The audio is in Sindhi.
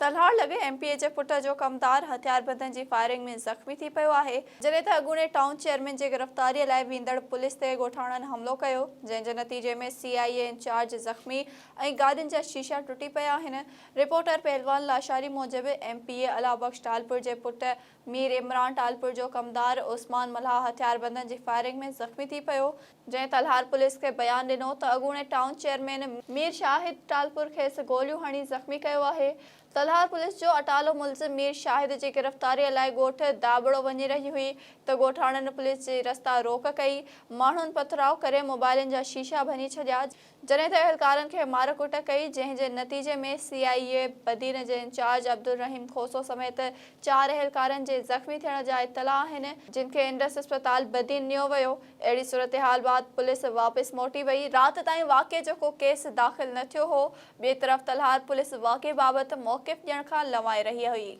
تلهار لڳ ايم پي اي جي پٽ جو ڪمدار هٿياربندن جي فائرنگ ۾ زخمي ٿي پيو آهي، جڏهن ته اڳوڻي ٽائون چيئرمين جي گرفتاري لاء ويندڙ پوليس تي ڳوٺاڻن حملو ڪيو، جنهن جي نتيجي ۾ سي آء اي انچارج زخمي ۽ گاڏين جا شيشا ٽٽي پيا آهن. رپورٽر پهلوان لاشاري موجب M P A Allah Bakhsh Talpur جي پٽ مير عمران ٽالپر جو ڪمدار عثمان ملاح هٿياربندن جي فائرنگ ۾ زخمي ٿي پيو، جنهن تلهار پوليس کي بيان ڏنو ته اڳوڻي ٽائون چيئرمين مير شاهد ٽالپر کيس گوليون هڻي زخمي ڪيو آهي. تلهار پوليس جو اٽالو ملزم مير شاهد جي گرفتاري لاء ڳوٺ داٻڙو وڃي رهي هئي ته ڳوٺاڻن پوليس جي رستا روڪ ڪئي، ماڻهن پٿراء ڪري موبائلن جا شيشا ڀڃي ڇڏيا، جڏهن ته اهلڪارن کي مار ڪٽ ڪئي، جنهن جي نتيجي ۾ سي آء اي بدين جي انچارج عبدالرحيم کوسو سميت چار اهلڪارن جي زخمي ٿيڻ جا اطلاع آهن، جن کي انڊس اسپتال بدين نيو ويو، اهڙي صورتحال بعد پوليس واپس موٽي وئي، رات تائين واقعي جو ڪو ڪيس داخل نه ٿيو هو، ٻئي طرف تلهار پوليس واقعي بابت موقف ڏيڻ کان لنوائي رهي هئي.